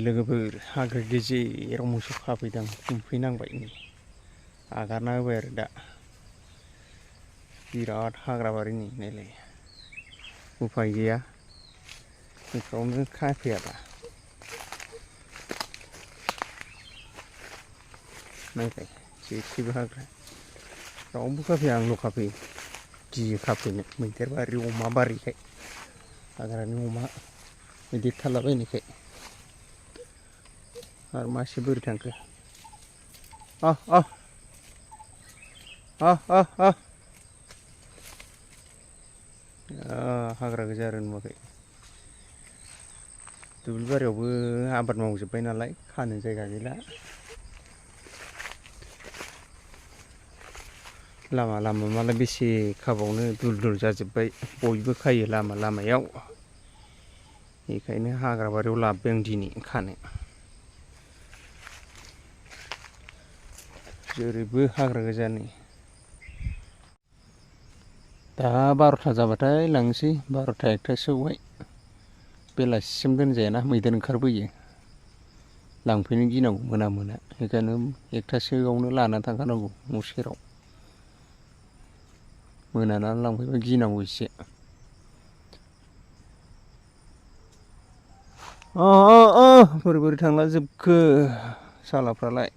लोगोफोर हाग्रा गेजेराव मोसौ खाफैदों गुमफैनांबाय नै आगारना होबाय आरो दा बिराद हाग्रा बारि नै नायलाय उफाय गैया बेफ्रावनो खाफैयाबा नायलाय जेथिबो हाग्रा रावबो खाफैया आंल' खाफैयो गियो खाफैनो मैदेर बारि अमा बारिखाय हाग्रानि अमा मैदेर थालाबायनायखाय आरो मासे बोरै थांखो हाग्रा गोजा आरो नुवाखै दुब्लि बारियावबो आबाद मावजोब्बाय नालाय खानो जायगा गैला लामा लामा मालाय बेसे खाबावनो दुल दुल जाजोब्बाय बयबो खायो लामा लामायाव बेखायनो हाग्रा बारियाव लाबोबाय आं दिनै खानो जेरैबो हाग्रा गोजा नै दा 12टा जाबाथाय लांसै 12टा 1टासोआवहाय बेलासिसिम दोनजायाना मैदेर ओंखारबोयो लांफैनो गिनांगौ मोना मोना बेखायनो 1टासोआवनो लाना थांखानांगौ न' सेराव मोनानानै लांफैबा गिनांगौ एसे बोरै बोरै थांला जोबखो सालाफ्रालाय